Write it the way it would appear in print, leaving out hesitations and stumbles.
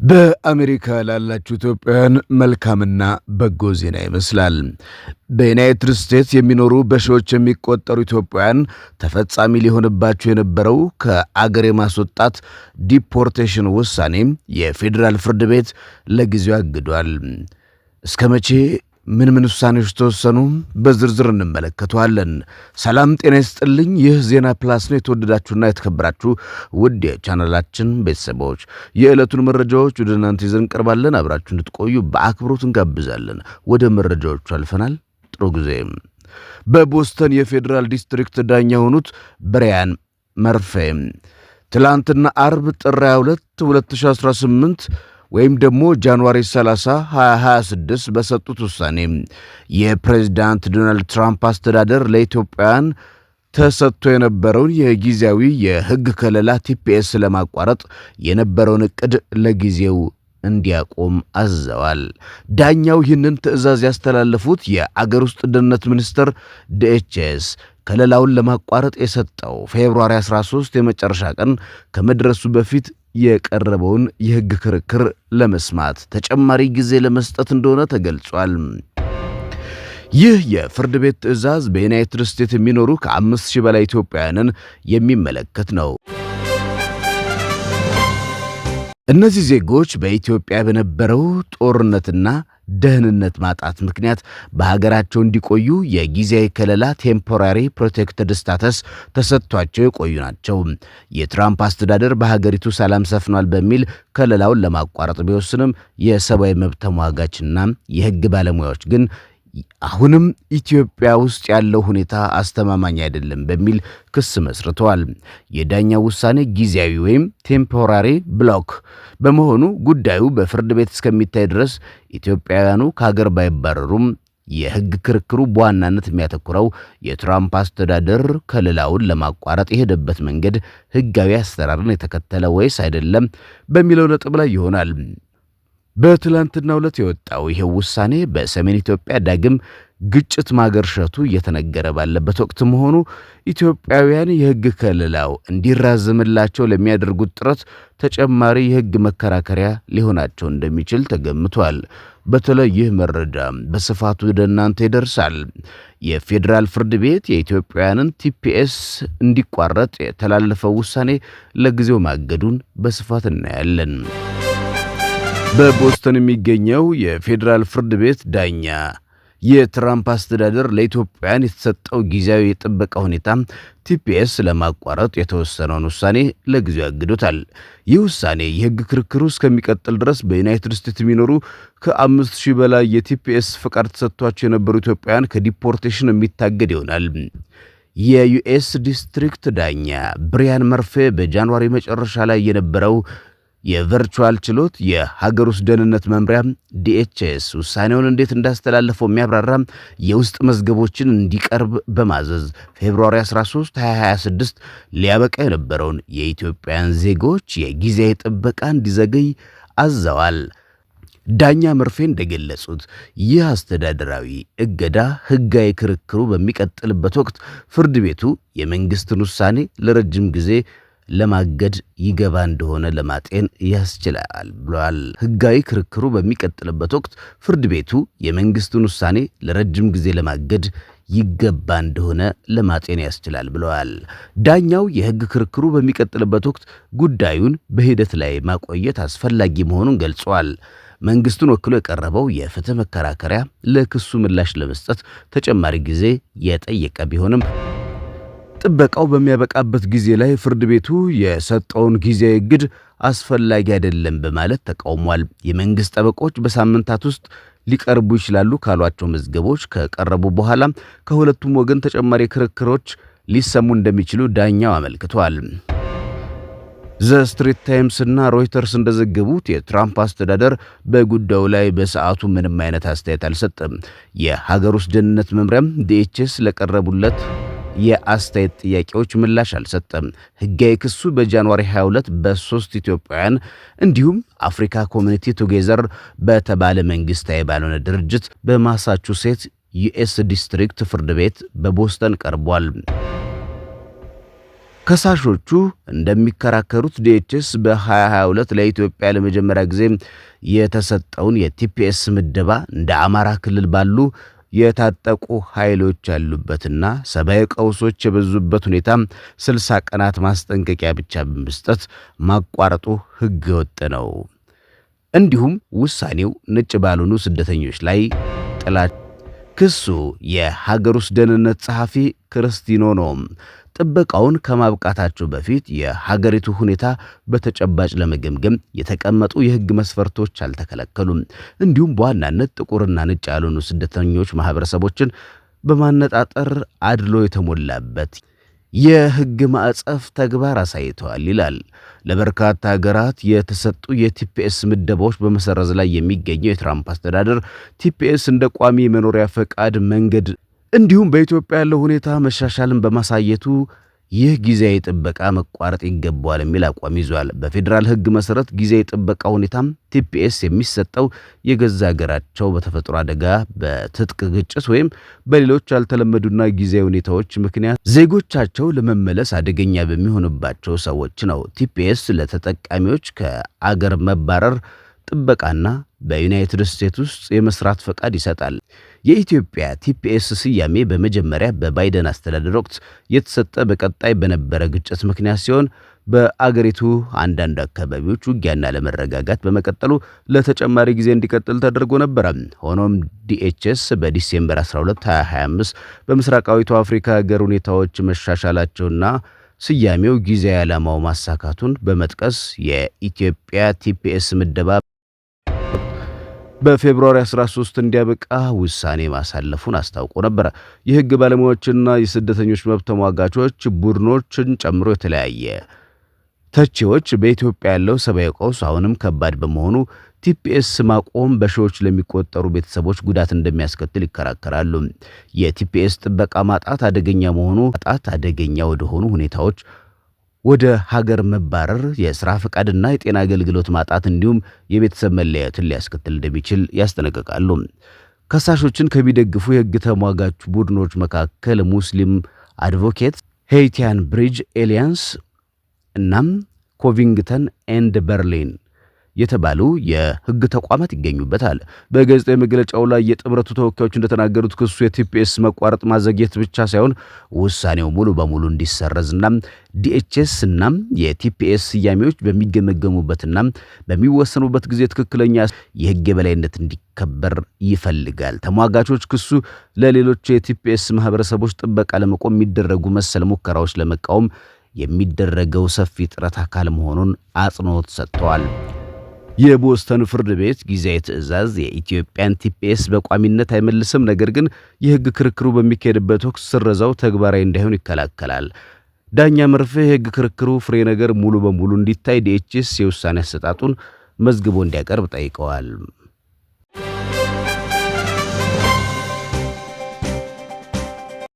በአሜሪካ ላላችሁ ኢትዮጵያውያን መልካምና በጎ ዜና ይመስላል። በዩናይትድ ስቴትስ የሚኖሩ በሺዎች የሚቆጠሩ ኢትዮጵያውያን ተፈጻሚ ሊሆንባቸው የነበረው ከአገር የማስወጣት deportation ውሳኔ የፌዴራል ፍርድ ቤት ለጊዜው አግዷል። እስከ መቼ? ምን ምን ውሳኔዎች ተወሰኑ? በዝርዝር እንመለከተዋለን። ሰላም ጤና ይስጥልኝ። ይህ ዜና ፕላስ ነው። የተወደዳችሁና የተከበራችሁ ውድ የቻናላችን ቤተሰቦች፣ የዕለቱን መረጃዎች ወደ እናንተ ይዘን እንቀርባለን። አብራችሁ እንድትቆዩ በአክብሮት እንጋብዛለን። ወደ መረጃዎቹ አልፈናል። ጥሩ ጊዜ። በቦስተን የፌዴራል district ዳኛ የሆኑት ብሪያን መርፌ ትላንትና አርብ ጥር 22 2018 ወይም ደግሞ January 30 2026 በሰጡት ውሳኔ የፕሬዝዳንት ዶናልድ ትራምፕ አስተዳደር ለኢትዮጵያውያን ተሰጥቶ የነበረውን የጊዜያዊ የሕግ ከለላ TPS ለማቋረጥ የነበረውን ዕቅድ ለጊዜው እንዲያቆም አዘዋል። ዳኛው ይህንን ትዕዛዝ ያስተላለፉት የአገር ውስጥ ደህንነት ሚኒስቴር DHS ከለላውን ለማቋረጥ የሰጠው February 13 የመጨረሻ ቀን ከመድረሱ በፊት የቀረበውን የሕግ ክርክር ለመስማት ተጨማሪ ጊዜ ለመስጠት እንደሆነ ተገልጿል። ይህ የፍርድ ቤት ትዕዛዝ በዩናይትድ ስቴትስ የሚኖሩ ከ5,000 በላይ ኢትዮጵያውያንን የሚመለከት ነው። እነዚህ ዜጎች በኢትዮጵያ በነበረው ጦርነትና ደህንነት ማጣት ምክንያት በሀገራቸው እንዲቆዩ የጊዜያዊ ከለላ temporary protected status ተሰጥቷቸው የቆዩ ናቸው። የትራምፕ አስተዳደር በሀገሪቱ ሰላም ሰፍኗል በሚል ከለላውን ለማቋረጥ ቢወስንም፣ የሰብአዊ መብት ተሟጋችና የሕግ ባለሙያዎች ግን አሁንም ኢትዮጵያ ውስጥ ያለው ሁኔታ አስተማማኝ አይደለም በሚል ክስ መስርተዋል። የዳኛው ውሳኔ ጊዜያዊ ወይም temporary block በመሆኑ ጉዳዩ በፍርድ ቤት እስከሚታይ ድረስ ኢትዮጵያውያኑ ከሀገር ባይባረሩም፣ የሕግ ክርክሩ በዋናነት የሚያተኩረው የትራምፕ አስተዳደር ከለላውን ለማቋረጥ የሄደበት መንገድ ሕጋዊ አሰራርን የተከተለ ወይስ አይደለም በሚለው ነጥብ ላይ ይሆናል። በትላንትናው ዕለት የወጣው ይሄው ውሳኔ በሰሜን ኢትዮጵያ ዳግም ግጭት ማገርሸቱ እየተነገረ ባለበት ወቅት መሆኑ ኢትዮጵያውያን የሕግ ከለላው እንዲራዘምላቸው ለሚያደርጉት ጥረት ተጨማሪ የሕግ መከራከሪያ ሊሆናቸው እንደሚችል ተገምቷል። በተለይ ይህ መረጃ በስፋቱ ወደ እናንተ ይደርሳል። የፌዴራል ፍርድ ቤት የኢትዮጵያውያንን TPS እንዲቋረጥ የተላለፈው ውሳኔ ለጊዜው ማገዱን በስፋት እናያለን። በቦስተን የሚገኘው የፌዴራል ፍርድ ቤት ዳኛ የትራምፕ አስተዳደር ለኢትዮጵያውያን የተሰጠው ጊዜያዊ የጥበቃ ሁኔታ TPS ለማቋረጥ የተወሰነውን ውሳኔ ለጊዜው ያግዶታል። ይህ ውሳኔ የሕግ ክርክሩ እስከሚቀጥል ድረስ በዩናይትድ ስቴትስ የሚኖሩ ከ5,000 በላይ የ TPS ፈቃድ ተሰጥቷቸው የነበሩ ኢትዮጵያውያን ከ deportation የሚታገድ ይሆናል። የ US district ዳኛ ብሪያን መርፌ በ January መጨረሻ ላይ የነበረው የ virtual ችሎት የሀገር ውስጥ ደህንነት መምሪያ DHS ውሳኔውን እንዴት እንዳስተላለፈው የሚያብራራ የውስጥ መዝገቦችን እንዲቀርብ በማዘዝ February 13 2026 ሊያበቃ የነበረውን የኢትዮጵያን ዜጎች የጊዜያዊ ጥበቃ እንዲዘገይ አዘዋል። ዳኛ መርፌ እንደገለጹት ይህ አስተዳደራዊ እገዳ ሕጋዊ ክርክሩ በሚቀጥልበት ወቅት ፍርድ ቤቱ የመንግስትን ውሳኔ ለረጅም ጊዜ ለማገድ ይገባ እንደሆነ ለማጤን ያስችላል ብለዋል። ሕጋዊ ክርክሩ በሚቀጥልበት ወቅት ፍርድ ቤቱ የመንግስትን ውሳኔ ለረጅም ጊዜ ለማገድ ይገባ እንደሆነ ለማጤን ያስችላል ብለዋል። ዳኛው የሕግ ክርክሩ በሚቀጥልበት ወቅት ጉዳዩን በሂደት ላይ ማቆየት አስፈላጊ መሆኑን ገልጸዋል። መንግስቱን ወክሎ የቀረበው የፍትህ መከራከሪያ ለክሱ ምላሽ ለመስጠት ተጨማሪ ጊዜ የጠየቀ ቢሆንም፣ ጥበቃው በሚያበቃበት ጊዜ ላይ ፍርድ ቤቱ የሰጠውን ጊዜያዊ እግድ አስፈላጊ አይደለም በማለት ተቃውሟል። የመንግስት ጠበቆች በሳምንታት ውስጥ ሊቀርቡ ይችላሉ ካሏቸው መዝገቦች ከቀረቡ በኋላ ከሁለቱም ወገን ተጨማሪ ክርክሮች ሊሰሙ እንደሚችሉ ዳኛው አመልክተዋል። ዘ ስትሪት ታይምስ እና ሮይተርስ እንደዘገቡት የትራምፕ አስተዳደር በጉዳዩ ላይ በሰዓቱ ምንም አይነት አስተያየት አልሰጠም። የሀገር ውስጥ ደህንነት መምሪያም DHS ለቀረቡለት የአስተያየት ጥያቄዎች ምላሽ አልሰጠም። ህጋዊ ክሱ በ January 22 በሶስት ኢትዮጵያውያን እንዲሁም Africa Community Together በተባለ መንግስታዊ ባልሆነ ድርጅት በማሳቹሴትስ US District ፍርድ ቤት በቦስተን ቀርቧል። ከሳሾቹ እንደሚከራከሩት DHS በ2022 ለኢትዮጵያ ለመጀመሪያ ጊዜ የተሰጠውን የ TPS ምደባ እንደ አማራ ክልል ባሉ የታጠቁ ኃይሎች ያሉበትና ሰብአዊ ቀውሶች የበዙበት ሁኔታ 60 ቀናት ማስጠንቀቂያ ብቻ በመስጠት ማቋረጡ ሕገ ወጥ ነው። እንዲሁም ውሳኔው ነጭ ባልሆኑ ስደተኞች ላይ ጥላ ክሱ የሀገር ውስጥ ደህንነት ጸሐፊ ክርስቲ ኖም ጥበቃውን ከማብቃታቸው በፊት የሀገሪቱ ሁኔታ በተጨባጭ ለመገምገም የተቀመጡ የሕግ መስፈርቶች አልተከለከሉም። እንዲሁም በዋናነት ጥቁርና ነጭ ያልሆኑ ስደተኞች ማህበረሰቦችን በማነጣጠር አድሎ የተሞላበት የሕግ ማዕቀፍ ተግባር አሳይተዋል ይላል። ለበርካታ ሀገራት የተሰጡ የ TPS ምደባዎች በመሰረዝ ላይ የሚገኘው የትራምፕ አስተዳደር TPS እንደ ቋሚ የመኖሪያ ፈቃድ መንገድ እንዲሁም በኢትዮጵያ ያለው ሁኔታ መሻሻልን በማሳየቱ ይህ ጊዜያዊ ጥበቃ መቋረጥ ይገባዋል የሚል አቋም ይዟል። በፌዴራል ሕግ መሰረት ጊዜያዊ ጥበቃ ሁኔታም TPS የሚሰጠው የገዛ ሀገራቸው በተፈጥሮ አደጋ፣ በትጥቅ ግጭት ወይም በሌሎች ያልተለመዱና ጊዜያዊ ሁኔታዎች ምክንያት ዜጎቻቸው ለመመለስ አደገኛ በሚሆንባቸው ሰዎች ነው። TPS ለተጠቃሚዎች ከአገር መባረር ጥበቃና በዩናይትድ ስቴትስ ውስጥ የመስራት ፈቃድ ይሰጣል። የኢትዮጵያ TPS ስያሜ በመጀመሪያ በባይደን አስተዳደር ወቅት የተሰጠ በቀጣይ በነበረ ግጭት ምክንያት ሲሆን፣ በአገሪቱ አንዳንድ አካባቢዎች ውጊያና አለመረጋጋት በመቀጠሉ ለተጨማሪ ጊዜ እንዲቀጥል ተደርጎ ነበረ። ሆኖም DHS በ December 12 2025 በምስራቃዊቱ አፍሪካ ሀገር ሁኔታዎች መሻሻላቸውና ስያሜው ጊዜያዊ ዓላማው ማሳካቱን በመጥቀስ የኢትዮጵያ TPS ምደባ በ February 13 እንዲያበቃ ውሳኔ ማሳለፉን አስታውቆ ነበር። የሕግ ባለሙያዎችና የስደተኞች መብት ተሟጋቾች ቡድኖችን ጨምሮ የተለያየ ተቺዎች በኢትዮጵያ ያለው ሰብአዊ ቀውስ አሁንም ከባድ በመሆኑ TPS ማቆም በሺዎች ለሚቆጠሩ ቤተሰቦች ጉዳት እንደሚያስከትል ይከራከራሉ። የ TPS ጥበቃ ማጣት አደገኛ መሆኑ ማጣት አደገኛ ወደሆኑ ሁኔታዎች ወደ ሀገር መባረር፣ የሥራ ፈቃድና የጤና አገልግሎት ማጣት እንዲሁም የቤተሰብ መለያየትን ሊያስከትል እንደሚችል ያስጠነቅቃሉ። ከሳሾችን ከሚደግፉ የሕግ ተሟጋች ቡድኖች መካከል Muslim Advocate፣ Haitian Bridge Alliance እናም Covington and Burling የተባሉ የሕግ ተቋማት ይገኙበታል። በጋዜጣዊ መግለጫው ላይ የጥምረቱ ተወካዮች እንደተናገሩት ክሱ የ TPS መቋረጥ ማዘግየት ብቻ ሳይሆን ውሳኔው ሙሉ በሙሉ እንዲሰረዝና DHS እና የ TPS ስያሜዎች በሚገመገሙበትና በሚወሰኑበት ጊዜ ትክክለኛ የሕግ የበላይነት እንዲከበር ይፈልጋል። ተሟጋቾች ክሱ ለሌሎች የ TPS ማህበረሰቦች ጥበቃ ለመቆም የሚደረጉ መሰል ሙከራዎች ለመቃወም የሚደረገው ሰፊ ጥረት አካል መሆኑን አጽንኦት ሰጥተዋል። የቦስተን ፍርድ ቤት ጊዜያዊ ትዕዛዝ የኢትዮጵያን TPS በቋሚነት አይመልስም፣ ነገር ግን የሕግ ክርክሩ በሚካሄድበት ወቅት ስረዛው ተግባራዊ እንዳይሆን ይከላከላል። ዳኛ መርፌ የሕግ ክርክሩ ፍሬ ነገር ሙሉ በሙሉ እንዲታይ DHS የውሳኔ አሰጣጡን መዝግቦ እንዲያቀርብ ጠይቀዋል።